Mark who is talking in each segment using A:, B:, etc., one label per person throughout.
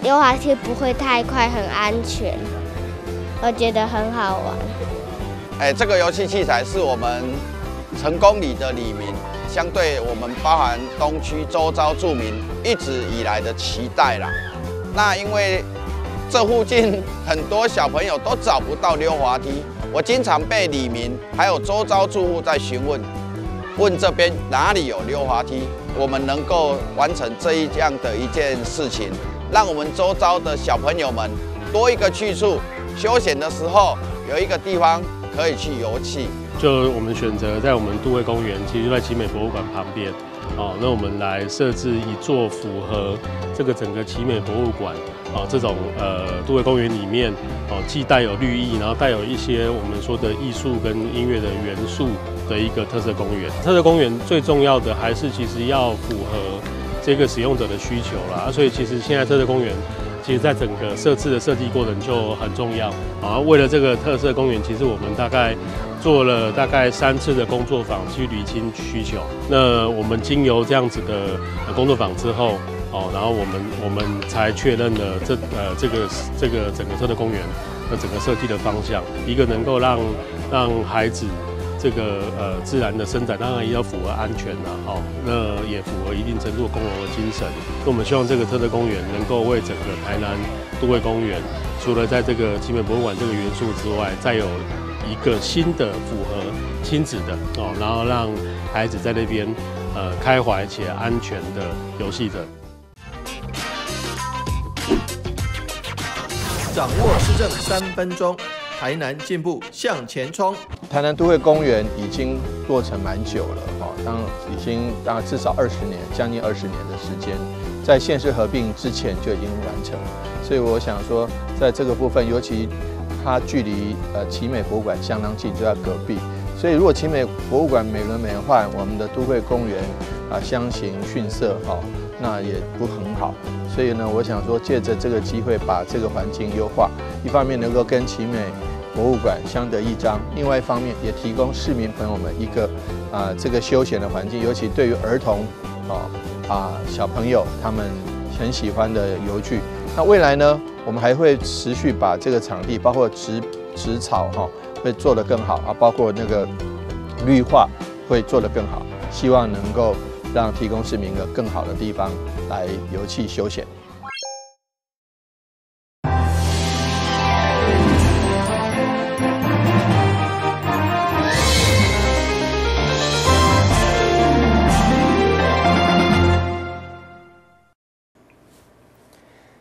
A: 溜滑梯不會太快，很安全，我覺得很好玩。
B: 哎，這個遊戲器材是我們成功里的里民，相對我們包含東區周遭住民一直以來的期待啦。那因為這附近很多小朋友都找不到溜滑梯，我經常被里民還有周遭住戶在詢問，問這邊哪裡有溜滑梯，我們能夠完成這一樣的一件事情，讓我們周遭的小朋友們多一個去處，休閒的時候有一個地方可以去遊憩。
C: 就我們選擇在我們都會公園，其實就在奇美博物館旁邊，哦，那我們來設置一座符合這個整個奇美博物館，哦，這種都會公園裡面，哦，既帶有綠意，然後帶有一些我們說的藝術跟音樂的元素的一個特色公園。特色公園最重要的還是其實要符合這個使用者的需求啦，所以其實現在特色公園，其實在整個設置的設計過程就很重要啊。為了這個特色公園，其實我們大概做了大概3次的工作坊去釐清需求。那我們經由這樣子的工作坊之後，哦，然後我們才確認了這個整個特色公園的整個設計的方向，一個能夠讓孩子這個自然的伸展，當然也要符合安全啦，哦，那也符合一定程度的公共的精神。那我們希望這個特色公園能夠為整個台南都會公園，除了在這個奇美博物館這個元素之外，再有一個新的符合親子的哦，然後讓孩子在那邊開懷且安全的遊戲的。
D: 掌握市政3分鐘，台南進步向前衝。
E: 台南都會公園已經落成蠻久了，哈，當已經大概至少二十年，將近二十年的時間，在縣市合併之前就已經完成。所以我想說，在這個部分，尤其它距離奇美博物館相當近，就在隔壁。所以如果奇美博物館美輪美奐，我們的都會公園啊相形遜色，哈，那也不很好。所以呢，我想說，借着這個機會把這個環境優化，一方面能夠跟奇美博物館相得益彰，另外一方面也提供市民朋友們一個這個休閒的環境，尤其對於兒童啊小朋友他們很喜歡的遊具。那未來呢，我們還會持續把這個場地，包括植植草哈，會做得更好啊，包括那個綠化會做得更好，希望能夠讓提供市民一個更好的地方來遊憩休閒。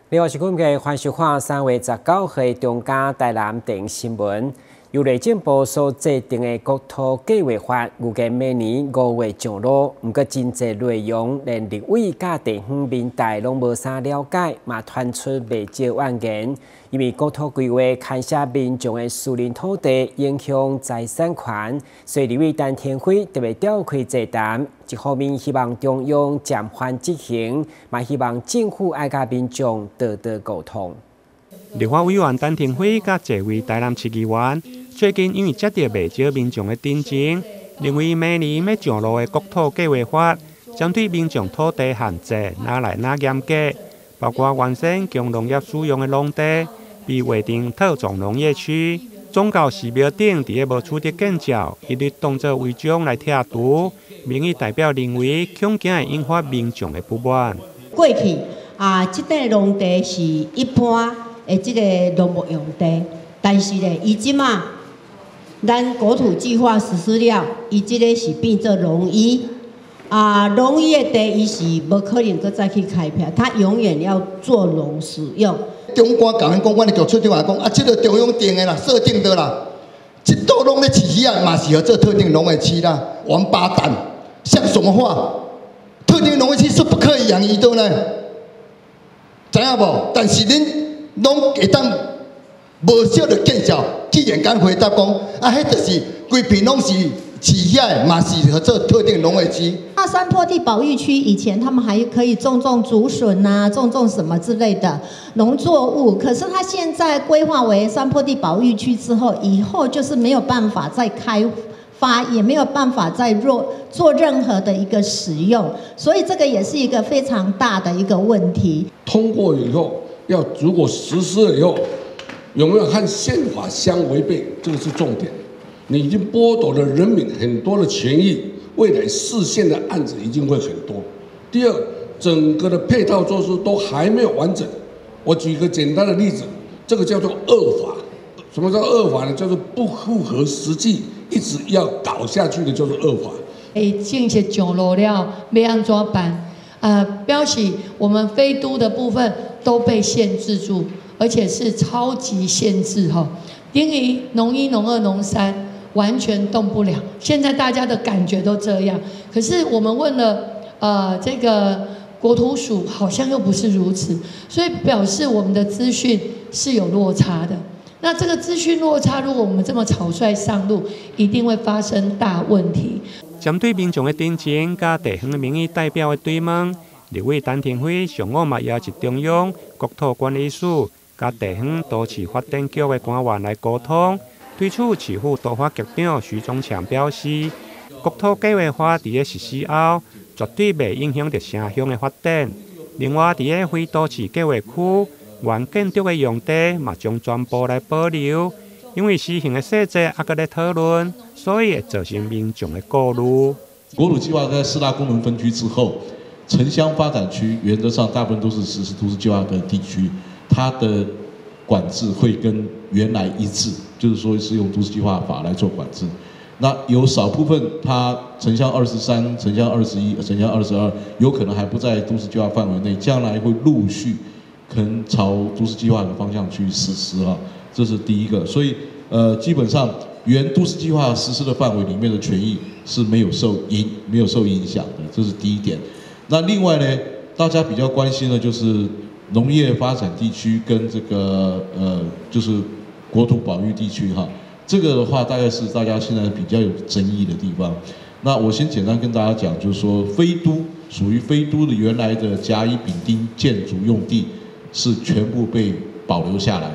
F: 另外是今日歡收看3月19號中嘉台南電新聞，由內政部所制定的國土計劃法，預計明年5月上路。毋過真濟內容，連立委佮地方民代攏無啥了解，嘛傳出袂少怨言。因為國土規劃牽涉民眾的私人土地，影響財產權，所以立委陳庭輝特別召開座談。一方面希望中央暫緩執行，嘛希望政府愛佮民眾多多溝通。
G: 立法委員陳庭輝佮濟位台南市議員，最近因為接著袂少民眾的陳情，認為明年欲上路的國土計劃法，針對民眾土地限制，愈來愈嚴格，包括原先供農業使用的農地，被劃定特種農業區，宗教寺廟等佇咧無取得建照，一律當做違章來拆除。民意代表認為，恐驚會引發民眾的不滿。
H: 過去啊，這塊農地是一般的這個農牧用地，但是咧，伊這馬咱國土計劃實施了，伊這個是變做農業啊，農業的地伊是無可能閣再去開闢，它永遠要做農使用。
I: 長官共阮講，阮的局處長也講，啊，這個中央定的啦，設定的啦，這道攏咧飼魚仔，嘛是號做特定農業區啦，王八蛋，像什麼話？特定農業區是不可以養魚的呢？知影無？但是恁攏會當無少的見笑，既然敢回答講，啊，彼就是規片攏是飼魚仔的，嘛是號做特定農業區。
J: 那山坡地保育區以前他們還可以種種竹筍啊，種種什麼之類的農作物，可是它現在規劃為山坡地保育區之後，以後就是沒有辦法再開發，也沒有辦法再做任何的一個使用，所以這個也是一個非常大的一個問題。
K: 通過以後，要如果實施了以後，有沒有和憲法相違背？這個是重點。你已經剝奪了人民很多的權益，未來釋憲的案子一定會很多。第二，整個的配套措施都還沒有完整。我舉一個簡單的例子，這個叫做惡法。什麼叫惡法呢？叫做不符合實際，一直要搞下去的，叫做惡法。
L: 欸，正式上路了，欲按怎辦？表示我們非都的部分都被限制住，而且是超級限制哈。等於農一、農二、農三完全動不了。現在大家的感覺都這樣，可是我們問了這個國土署，好像又不是如此，所以表示我們的資訊是有落差的。那這個資訊落差，如果我們這麼草率上路，一定會發生大問題。
G: 針對民眾的陳情，佮地方的民意代表的追問，立委陳亭妃上午嘛邀集中央國土管理署佮地方都市發展局的官員來溝通。對此，市府都發局長徐宗強表示，國土計劃法佇咧實施後，絕對袂影響著城鄉的發展。另外，佇咧非都市計劃區原建築的用地嘛，將全部來保留，因為施行的細節猶閣咧討論，所以會造成民眾的顧慮。
M: 國土計劃在四大功能分區之後，城鄉發展區原則上大部分都是實施都市計劃的地區，它的管制會跟原來一致，就是說是用都市計劃法來做管制。那有少部分它城鄉23、城鄉21、城鄉22，有可能還不在都市計劃範圍內，將來會陸續可能朝都市計劃的方向去實施啊，這是第一個。所以基本上原都市計劃實施的範圍裡面的權益是沒有受影響的，這是第一點。那另外呢，大家比較關心的就是農業發展地區跟這個就是國土保育地區哈，這個的話大概是大家現在比較有爭議的地方。那我先簡單跟大家講，就是說非都屬於非都的原來的甲乙丙丁建築用地是全部被保留下來，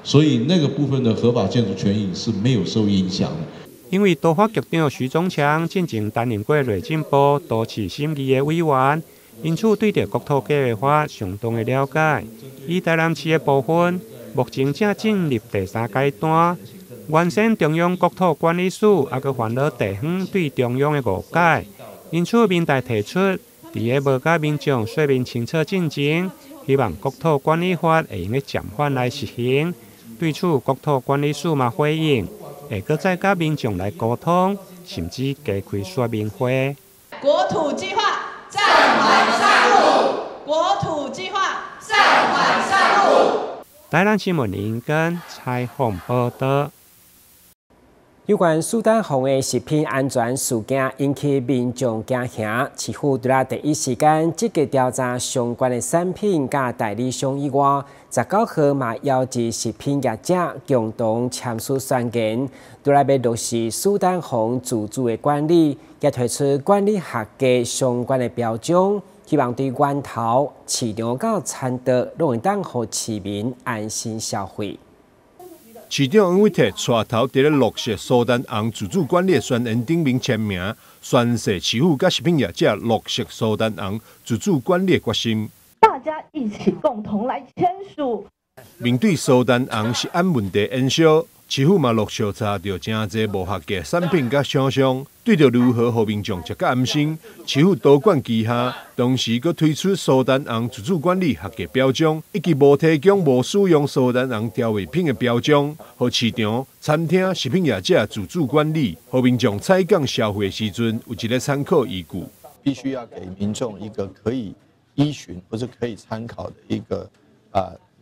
M: 所以那個部分的合法建築權益是沒有受影響的。
G: 因為都發局長徐宗強進前擔任過內政部都市審議的委員，因此對著國土計劃法相當的了解。以台南市的部分，目前正進入第三階段，原先中央國土管理署猶閣煩惱地方對中央的誤解，因此民代提出，佇咧無佮民眾說明清楚進前，希望國土管理法會用得暫緩來實行。對此，國土管理署嘛回應，會閣再佮民眾來溝通，甚至加開說明會。
N: 國土計劃暫緩上路，國土計劃暫緩上路。
G: 台南新聞林根採訪報道。
F: 有關蘇丹紅的食品安全事件引起民眾驚嚇，市府除了第一時間積極調查相關的產品佮代理商以外，19號嘛邀集食品業者共同簽署宣言，除了欲落實蘇丹紅自主的管理，也提出管理合格相關的標準，希望對源頭、市場到餐桌，攏會當予市民安心消費。
O: 市長黃偉哲帶頭佇咧落實蘇丹紅自主管理的宣言頂面簽名，宣示市府佮食品業者落實蘇丹紅自主管理的決心。
N: 大家一起共同來簽署。
O: 面對蘇丹紅食安問題延燒，市府嘛陸續查著誠濟無合格產品佮廠商，對著如何予民眾食較安心，市府多管齊下，同時閣推出蘇丹紅自主管理合格標章，以及無提供、無使用蘇丹紅調味品的標章，予市場、餐廳、食品業者自主管理，予民眾採購消費時陣有一个參考依據。
E: 必須要給民眾一個可以依循或是可以參考的一個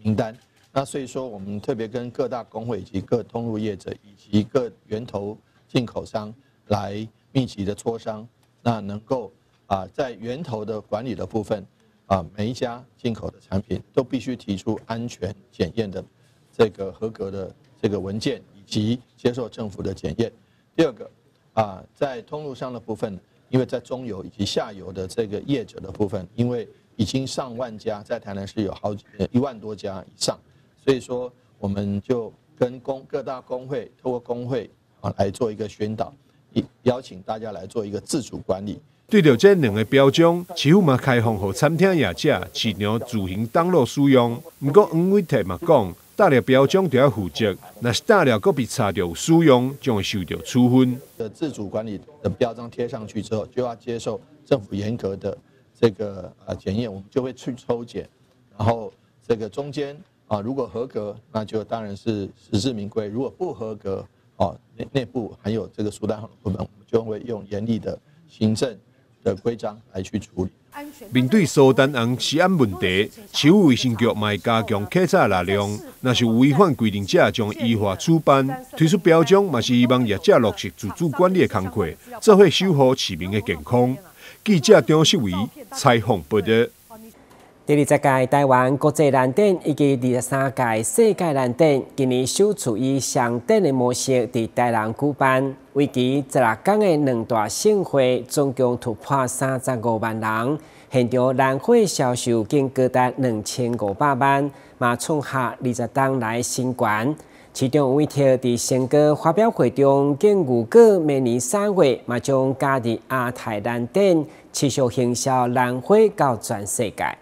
E: 名單。那所以說，我們特別跟各大公會以及各通路業者以及各源頭進口商來密集的磋商，那能夠在源頭的管理的部分每一家進口的產品都必須提出安全檢驗的這個合格的這個文件，以及接受政府的檢驗。第二個在通路商的部分，因為在中游以及下游的這個業者的部分，因為已經上萬家，在台南市有好幾1萬多家以上。所以說，我們就跟各大公會，透過公會來做一個宣導，邀請大家來做一個自主管理。
O: 對著這兩个標章，市府嘛開放予餐廳業者市場自行登錄使用。毋過黃偉哲嘛講，貼了標章就要負責，若是貼了閣被查著有使用，將會受到處分。
E: 的自主管理的標章貼上去之後，就要接受政府嚴格的這個檢驗，我們就會去抽檢，然後這個中間啊，如果合格，那就當然是實至名歸；如果不合格，哦，內部還有這個蘇丹紅的部分，我們就會用嚴厲的行政的規章來去處理。
O: 面對蘇丹紅食安問題，市府衛生局嘛會加強檢查力量，若是有違反規定者，將依法處辦。推出標章嘛是希望業者落實自主管理的工課，做伙守護市民的健康。記者張世維採訪報道。
F: 第20屆台灣國際蘭展以及23屆世界蘭展，今年首次以雙展的模式佇台南舉辦，為期16天的兩大盛會，總共突破35萬人，現場蘭花銷售竟高達2500萬，嘛創下20冬來新高。市長委託佇成果發表會中，竟預告明年3月嘛將加入亞太蘭展，持續行銷蘭花到全世界。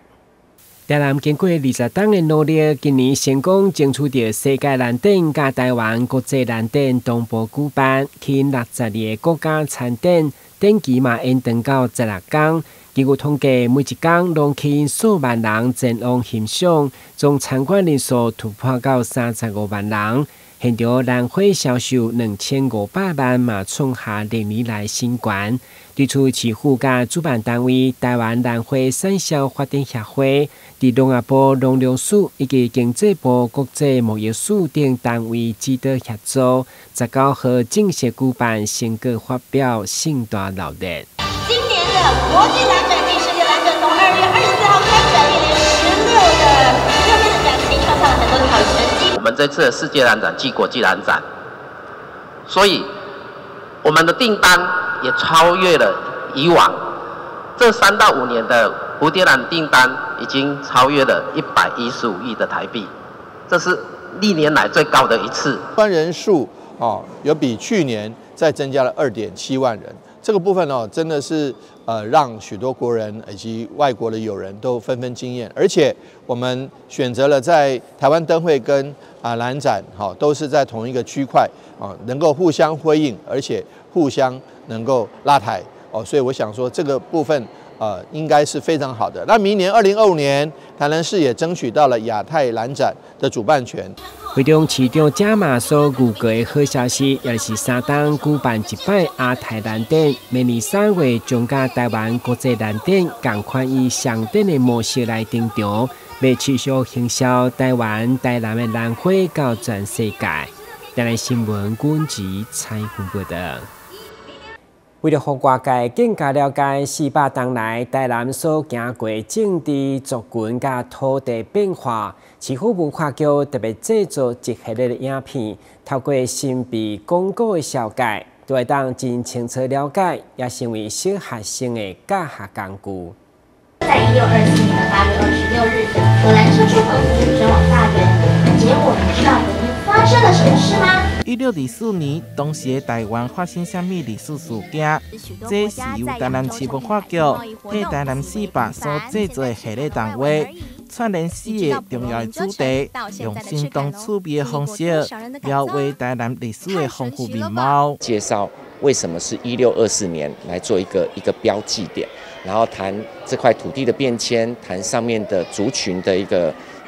F: 台南經過20冬的努力，今年成功爭取著世界蘭展佮台灣國際蘭展同步舉辦，吸引62个國家參展，展期嘛延長到16天。根據統計，每一天攏吸引數萬人前往欣賞，總參觀人數突破到35萬人。現場蘭花銷售2500萬，嘛創下歷年來新高。對此，市府佮主辦單位台灣蘭花產銷發展協會，佇農業部農糧署以及經濟部國際貿易署等單位指導協助，19號正式舉辦成果發表盛大鬧熱。
P: 今年的國際蘭展暨世界蘭展從2月24號開展，一連16天的展期，創下了很多的好成績。
Q: 我們這次的世界蘭展暨國際蘭展，所以我們的訂單也超越了以往這3到5年的蝴蝶蘭訂單，已經超越了115億的台幣，這是歷年來最高的一次。
E: 觀人數哦，有比去年再增加了2.7萬人，這個部分哦，真的是讓許多國人以及外國的友人都紛紛驚豔。而且我們選擇了在台灣燈會跟蘭展，哈，都是在同一個區塊啊，能夠互相輝映，而且互相能夠拉抬哦，所以我想說這個部分應該是非常好的。那明年2025年，台南市也爭取到了亞太蘭展的主辦權。
F: 會中市長賈馬所預告的好消息，也是三冬舉辦一擺亞太蘭展，明年3月將佮台灣國際蘭展仝款以雙展的模式來登場，欲持續行銷台灣、台南的蘭花到全世界。台南新聞軍籍採訪報道。為了予外界更加了解400冬來台南所行過政治族群佮土地變化，市府文化局特別製作一系列的影片，透過神秘廣告的紹介，都會當真清楚了解，也成為小學生的教學工具。
R: 在1624年的8月26日，荷蘭撤出澎湖，前往大員。結果你知道隔天發生了什麼事嗎？
S: 1624年，當時的台灣發生啥物歷史事件？這是由台南市文化局替台南400所製作的系列動畫，串聯4个重要的主題，用生動趣味的方式，描繪台南歷史的豐富面貌。
T: 介紹為什麼是1624年來做一個標記點，然後談這塊土地的變遷，談上面的族群的一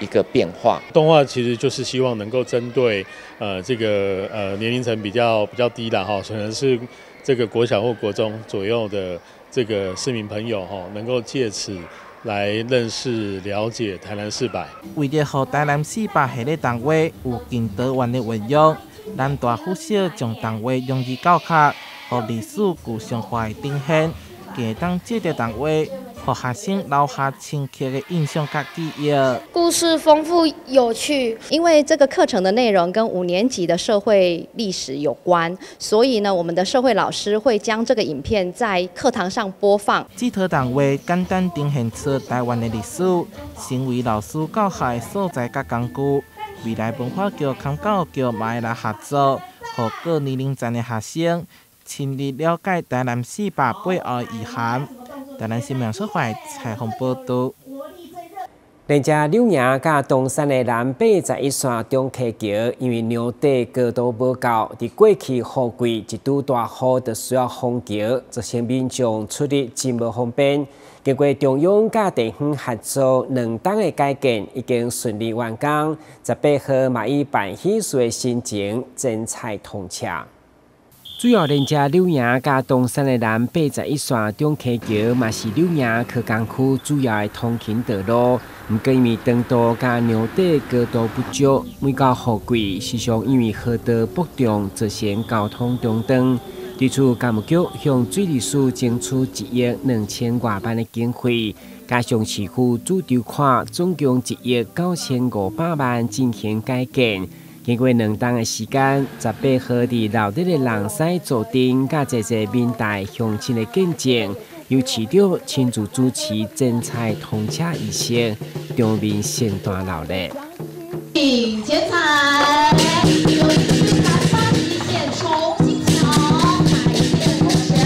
T: 個變化。
C: 動畫其實就是希望能夠針對這個年齡層比較低的哈，可能是這個國小或國中左右的這個市民朋友哈，能夠借此來認識了解台南400。
S: 為了予台南400系列動畫有更多元的運用，南大附小將動畫融入教學，予歷史具象化的呈現，更會當藉著動畫，予學生留下深刻的印象佮記憶。
U: 故事豐富有趣，
V: 因為這個課程的內容跟5年級的社會歷史有關，所以呢，我們的社會老師會將這個影片在課堂上播放。
S: 這套動畫簡單呈現出台灣的歷史，成為老師教學的素材佮工具。未來文化局佮教育局嘛會來合作，予各年齡層的學生深入了解台南四百背后意涵。台南新闻所采访报道。
F: 连接柳营佮东山的南81线中溪桥，因为梁底高度无够，伫过去雨季一拄大雨就需要封桥，造成民众出入真无方便。经过中央佮地方合作2冬的改建，已经顺利完工。18号嘛以办喜事的心情剪彩通车。主要连接柳营佮东山的南81线中溪桥，嘛是柳营科工区主要的通勤道路。毋过因为长度佮梁底高度不足，每到雨季，时常因为河道爆涨，造成交通中断。对此，工务局向水利署争取1亿2千外万的经费，加上市府主筹款，总共1亿9500万进行改建。经过2冬的时间，18号伫热闹的人狮座阵，佮济济民代乡亲的见证，由市长亲自主持剪彩通车仪式，场面盛大热闹。
A: 请剪彩，由南81线重新桥改建工程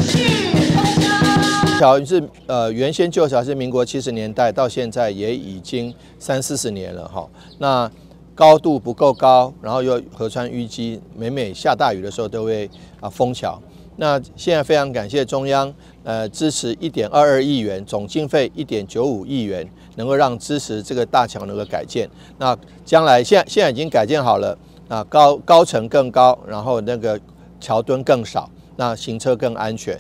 A: 正式通车。
E: 桥是原先旧桥是民国70年代，到现在也已经三四十年了哈。那高度不够高，然后又河川淤积，每每下大雨的时候都会封桥。那现在非常感谢中央，支持1.22亿元，总经费1.95亿元，能够让支持这个大桥能够改建。那将来现在已经改建好了，那高层更高，然后那个桥墩更少，那行车更安全。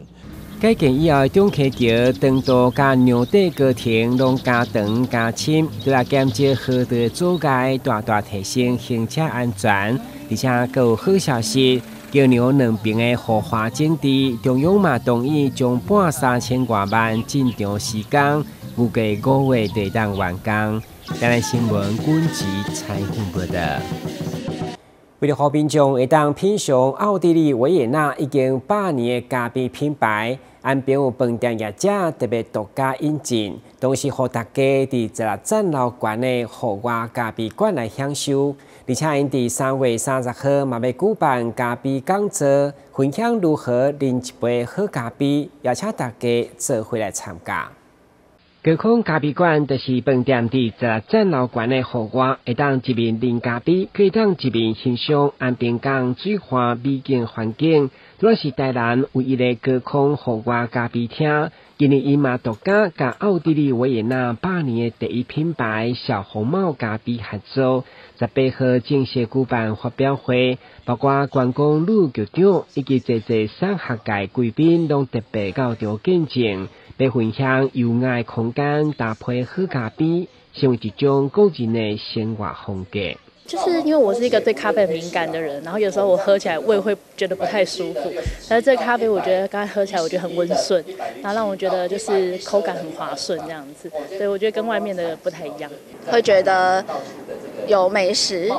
F: 改建以后的中溪桥长度佮梁底高程拢加长加深，对来减少河道的阻碍，大大提升行车安全。而且阁有好消息，桥梁两边的护岸整治，中央嘛同意将拨3000外万进场施工，预计5月底当完工。台南新闻军职采访报道。为了予民众会当品尝奥地利维也纳已经100年的咖啡品牌，安平有饭店业者特别独家引进，同时予大家伫16层楼悬的户外咖啡馆来享受。而且𪜶伫3月30号嘛欲举办咖啡讲座，分享如何啉一杯好咖啡，邀请大家做伙来参加。高空咖啡馆就是饭店伫16层楼悬的户外，会当一面啉咖啡，阁会当一面欣赏安平港水岸美景环境。主要是台南唯一的高空户外咖啡厅。今年𪜶嘛独家佮奥地利维也纳百年的第一品牌小红帽咖啡合作，18号正式举办发表会，包括观光旅局长以及济济产学界贵宾拢特别到场见证。欲分享优雅的空间，搭配好咖啡，成为一种个人的生活风格。
B: 就是因为我是一个对咖啡敏感的人，然后有时候我喝起来胃会觉得不太舒服，但是这个咖啡我觉得刚才喝起来我觉得很温顺，然后让我觉得就是口感很滑顺这样子，所以我觉得跟外面的不太一样。
W: 会觉得有美食，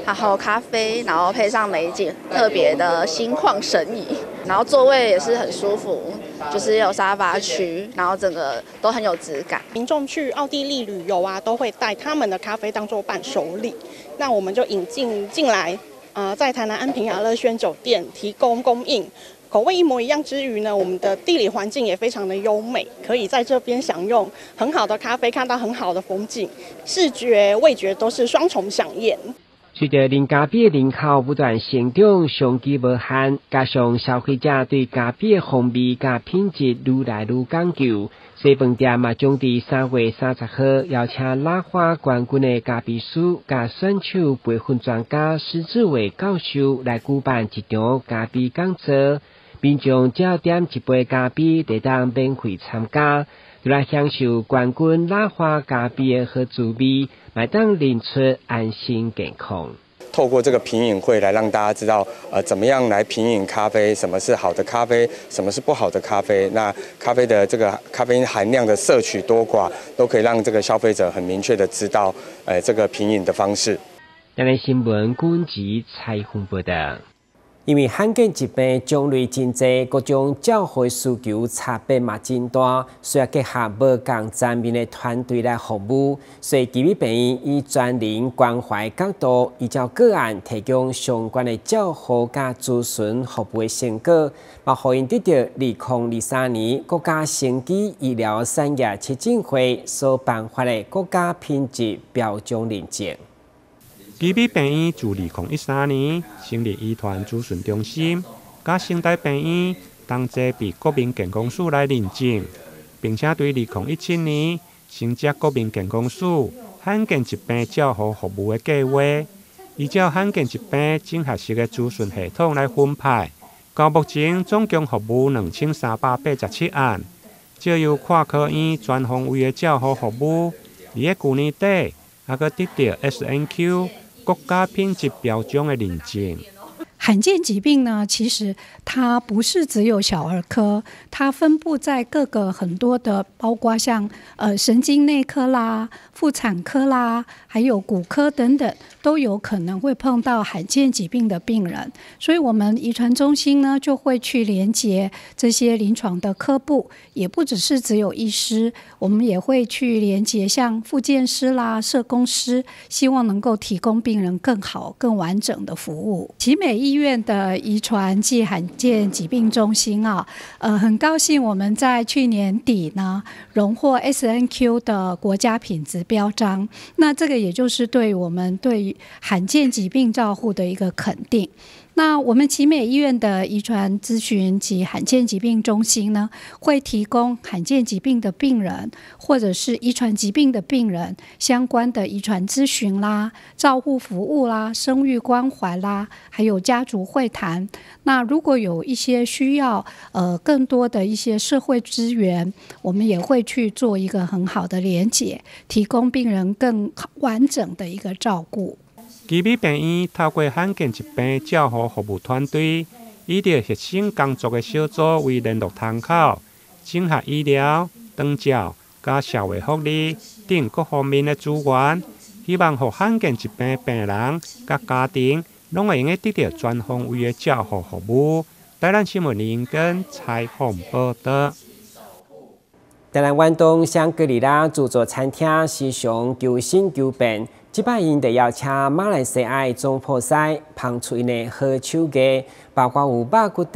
W: 然后咖啡，然后配上美景，特别的心旷神怡，然后座位也是很舒服，就是有沙发区，然后整个都很有质感。
N: 民众去奥地利旅游啊，都会带他们的咖啡当做伴手礼。那我们就引进进来，在台南安平雅乐轩酒店提供供应，口味一模一样之余呢，我们的地理环境也非常的优美，可以在这边享用很好的咖啡，看到很好的风景，视觉、味觉都是双重飨宴。
F: 随著啉咖啡的人口不断成长，商机无限，加上消费者对咖啡的风味佮品质愈来愈讲究，西饭店嘛将伫3月30号邀请拉花冠军的咖啡师佮选手培训专家施志伟教授来举办一场咖啡讲座，民众只要点一杯咖啡，就当免费参加。就来享受冠军拉花咖啡的好滋味，嘛当啉出安心健康。
X: 透过这个品饮会来让大家知道，怎么样来品饮咖啡，什么是好的咖啡，什么是不好的咖啡。那咖啡的这个咖啡因含量的摄取多寡，都可以让这个消费者很明确的知道，这个品饮的方式。
F: 台南新闻军职采访报道。因為罕見疾病種類真濟，各種照護需求差別嘛真大，需要結合無仝層面的團隊來服務。所以，奇美病院以專人關懷角度，依照個案提供相關的照護佮諮詢服務的成果，嘛予𪜶得著2023年國家生技醫療產業促進會所頒發的國家品質標章認證。
G: 奇美病院自2013年成立遺傳諮詢中心，佮成大病院同齊被國民健康署來認證，並且對2017年承接國民健康署罕見疾病照護服務的計劃，依照罕見疾病整合式的諮詢系統來分派。到目前總共服務2387案，藉由跨科院全方位的照護服務，佇咧舊年底猶閣得著 SNQ 國家品質標章的認證。
D: 罕見疾病呢，其實它不是只有小兒科，它分布在各個很多的，包括像神經內科啦、婦產科啦，還有骨科等等，都有可能會碰到罕見疾病的病人。所以，我們遺傳中心呢，就會去連接這些臨床的科部，也不只是只有醫師，我們也會去連接像復健師啦、社工師，希望能夠提供病人更好、更完整的服務。奇美醫院的遺傳暨罕見疾病中心啊，很高興我們在去年底呢，榮獲 SNQ 的國家品質標章。那這個也就是對我們對罕見疾病照護的一個肯定。那我們奇美醫院的遺傳諮詢及罕見疾病中心呢，會提供罕見疾病的病人或者是遺傳疾病的病人相關的遺傳諮詢啦、照護服務啦、生育關懷啦，還有家族會談。那如果有一些需要，更多的一些社會資源，我們也會去做一個很好的連結，提供病人更完整的一個照顧。
G: 奇美病院透過罕見疾病照護服務團隊，以著核心工作的小組為聯絡窗口，整合醫療、長照、佮社會福利等各方面的資源，希望予罕見疾病病人佮家庭攏會用得得著全方位的照護服務。台南新聞林根採訪報導。
F: 台南遠東香格里拉自助餐廳時常求新求變。這擺𪜶就邀請馬來西亞的總鋪師烹出𪜶的好手藝，包括有肉骨茶、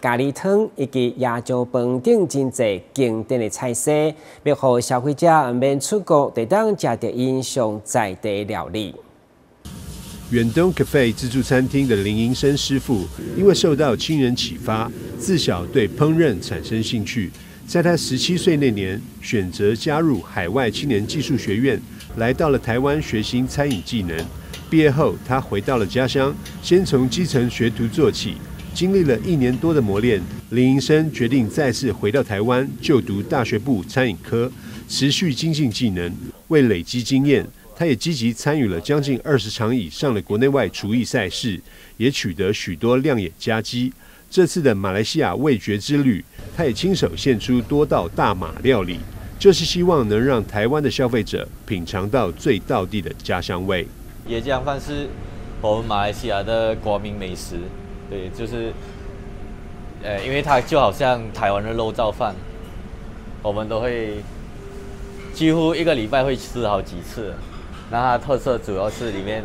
F: 咖喱湯以及椰漿飯等真濟經典的菜色，欲予消費者毋免出國，就當食著𪜶上在地料理。
O: 遠東 Cafe 自助餐廳的林營生師傅，因為受到親人啟發，自小對烹飪產生興趣。在他17歲那年，選擇加入海外青年技術學院，來到了台灣學習餐飲技能。畢業後，他回到了家鄉，先從基層學徒做起。經歷了一年多的磨練，林營生決定再次回到台灣就讀大學部餐飲科，持續精進技能。為累積經驗，他也積極參與了將近20場以上的國內外廚藝賽事，也取得許多亮眼佳績。這次的馬來西亞味覺之旅，他也親手獻出多道大馬料理，就是希望能讓台灣的消費者品嘗到最道地的家鄉味。
H: 椰漿飯是我們馬來西亞的國民美食，對，就是，因為它就好像台灣的肉燥飯，我們都會幾乎一個禮拜會吃好幾次。那它的特色主要是裡面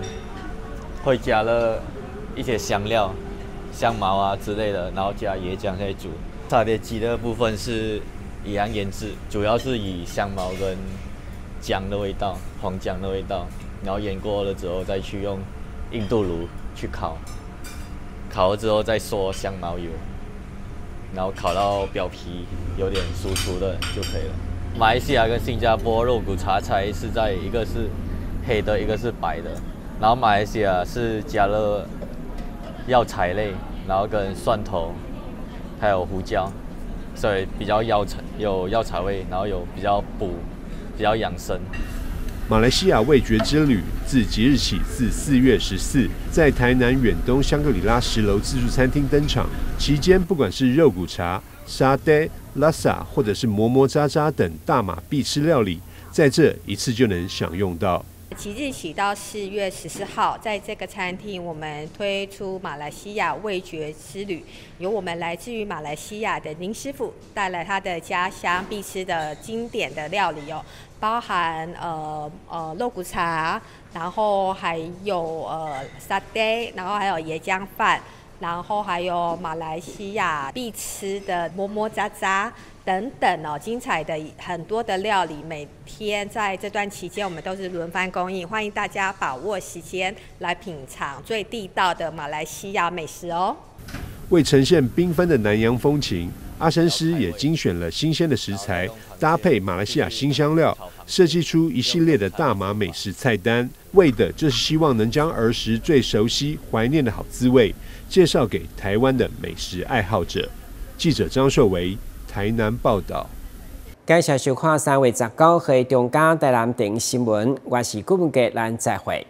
H: 會加了一些香料。香茅啊之類的，然後加椰漿下去煮。沙爹雞的部分是一樣醃製，主要是以香茅跟薑的味道、黃薑的味道，然後醃過了之後再去用印度爐去烤，烤了之後再刷香茅油，然後烤到表皮有點酥酥的就可以了。馬來西亞跟新加坡肉骨茶差異是在一個是黑的，一個是白的，然後馬來西亞是加了藥材類，然後跟蒜頭，還有胡椒，所以比較藥材有藥材味，然後有比較補，比較養生。
O: 馬來西亞味覺之旅自即日起至4月14，在台南遠東香格里拉10樓自助餐廳登場。期間，不管是肉骨茶、沙爹、拉薩，或者是摩摩喳喳等大馬必吃料理，在這一次就能享用到。
I: 即日起到4月14號，在這個餐廳，我們推出馬來西亞味覺之旅，由我們來自於馬來西亞的林師傅帶來他的家鄉必吃的經典的料理哦，包含肉骨茶，然後還有沙爹，然後還有椰漿飯，然後還有馬來西亞必吃的麼麼喳喳等等哦，精彩的很多的料理，每天在這段期間我們都是輪番供應，歡迎大家把握時間來品嘗最地道的馬來西亞美食哦。
O: 為呈現繽紛的南洋風情，阿參師也精選了新鮮的食材，搭配馬來西亞辛香料，設計出一系列的大馬美食菜單，為的就是希望能將兒時最熟悉、懷念的好滋味，介紹給台灣的美食愛好者。記者張碩維台南報道。
F: 感謝收看3月19號中嘉台南電視新聞，我是顧文傑，咱再會。